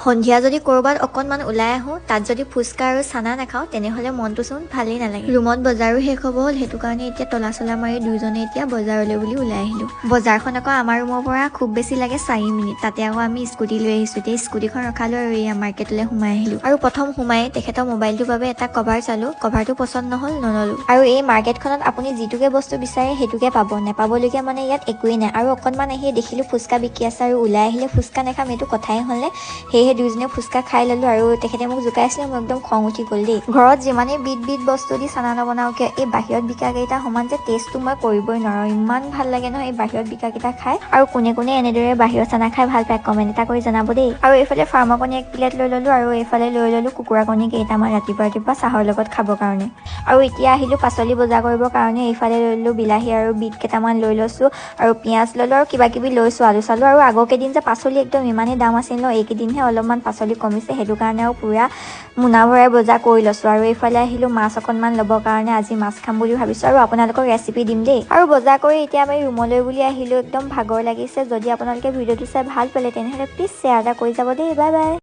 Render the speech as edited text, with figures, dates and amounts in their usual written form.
সন্ধিয়া যদি ক'ৰবাত অকণমান ওলাই আহোঁ, তাত যদি ফুচকা আৰু চানা নাখাওঁ, তেনেহ'লে মনটোচোন ভালেই নালাগে। ৰুমত বজাৰো শেষ হ'ব হ'ল, সেইটো কাৰণে এতিয়া তলা চলা মাৰি দুইজনে এতিয়া বজাৰলৈ বুলি ওলাই আহিলোঁ। বজাৰখন আকৌ আমাৰ ৰুমৰ পৰা খুব বেছি লাগে 4 মিনিট। তাতে আকৌ আমি স্কুটি লৈ আহিছোঁ। এতিয়া স্কুটিখন ৰখালোঁ আৰু এয়া মাৰ্কেটলৈ সোমাই আহিলোঁ। আৰু প্ৰথম সোমাই তেখেতৰ মোবাইলটোৰ বাবে এটা কভাৰ চালোঁ। কভাৰটো পচন্দ নহ'ল, নল'লোঁ। আৰু এই মাৰ্কেটখনত আপুনি যিটোকে বস্তু বিচাৰে সেইটোকে পাব, নেপাবলগীয়া মানে ইয়াত একোৱেই নাই। আৰু অকণমান আহি দেখিলোঁ ফুচকা বিকি আছে। আৰু ওলাই আহিলে ফুচকা নাখাম, এইটো কথাই হ'লনে? সেয়েহে দুইজনে ফুচকা খাই ল'লোঁ। আৰু তেখেতে মোক জোকাইছিলে, মোৰ একদম খং উঠি গ'ল দেই। ঘৰত যিমানেই বিধ বিধ বস্তু দি চানা নবনাওঁ কিয়, এই বাহিৰত বিকা কেইটা সমান যে টেষ্টটো মই কৰিবই নোৱাৰোঁ। ইমান ভাল লাগে নহয় এই বাহিৰত বিকা কেইটা খাই। আৰু কোনে কোনে এনেদৰে বাহিৰত চানা খাই ভাল পায়, কমেণ্ট এটা কৰি জনাব দেই। আৰু এইফালে ফাৰ্মৰ কণী এক প্লেট লৈ ল'লোঁ আৰু এইফালে লৈ ল'লোঁ কুকুৰা কণী কেইটামান, ৰাতিপুৱা ৰাতিপুৱা চাহৰ লগত খাবৰ কাৰণে। আৰু এতিয়া আহিলোঁ পাচলি বজাৰ কৰিবৰ কাৰণে। এইফালে লৈ ল'লোঁ বিলাহী আৰু বিট কেইটামান লৈ লৈছোঁ আৰু পিঁয়াজ ল'লোঁ আৰু কিবা কিবি লৈছোঁ, আলু চালু। আৰু আগৰ কেইদিন যে পাচলি একদম ইমানেই দাম আছিল ন, এইকেইদিনহে অলপমান পাচলি কমিছে। সেইটো কাৰণে আৰু পূৰা মোনা ভৰাই বজাৰ কৰি লৈছোঁ। আৰু এইফালে আহিলোঁ মাছ অকণমান ল'বৰ কাৰণে। আজি মাছ খাম বুলি ভাবিছোঁ আৰু আপোনালোকক ৰেচিপি দিম দেই। আৰু বজাৰ কৰি এতিয়া আমি ৰুমলৈ বুলি আহিলোঁ। একদম ভাগৰ লাগিছে। যদি আপোনালোকে ভিডিঅ'টো চাই ভাল পালে, তেনেহ'লে প্লিজ শ্বেয়াৰ এটা কৰি যাব দেই। Bye bye.